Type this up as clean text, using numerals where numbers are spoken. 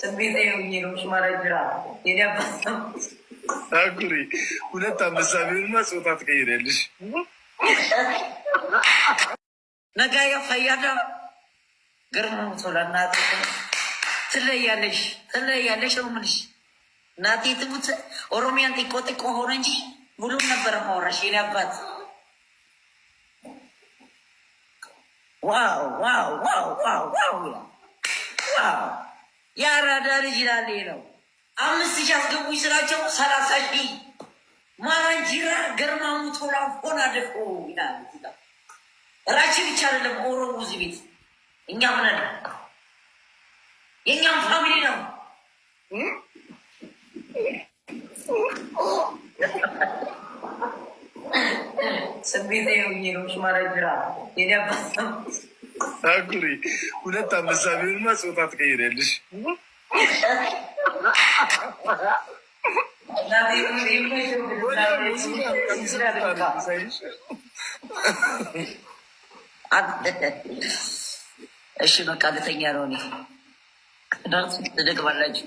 ስሜት ሆኜ ነው። ሽማራጅራ የኔ አባት። ታኩሪ ሁለት አንበሳ ቢሆንማ ጾታ ትቀይሪያለሽ። Nagaya fayyadaa ግርማ ቶላ፣ እናቴ ትለያለሽ፣ ትለያለሽ ነው የምልሽ። እናቴ ትሙት ኦሮሚያን ጢቆ ጢቆ ሆነ እንጂ ሙሉም ነበረ ማውራሽ የኔ አባት። Wow, wow, wow, wow, wow, wow! የአራዳ ልጅ ይላል ነው። 5,000 አስገቡኝ ስላቸው 30,000። ማራንጂራ ገርማሙ ቶላ ሆና ደፎ ይላል። ራቺ ብቻ አይደለም ኦሮሞ እዚህ ቤት እኛ ምን አለ የእኛም family ነው። ስሜት ሆኜ ነው። ሽማራጅራ የኔ አባት። ታኩሪ ሁለት አንበሳ ቢሆንማ ጾታ ትቀይሪያለሽ። እሺ በቃ ልተኛ ነው እኔ። ትደግማላችሁ።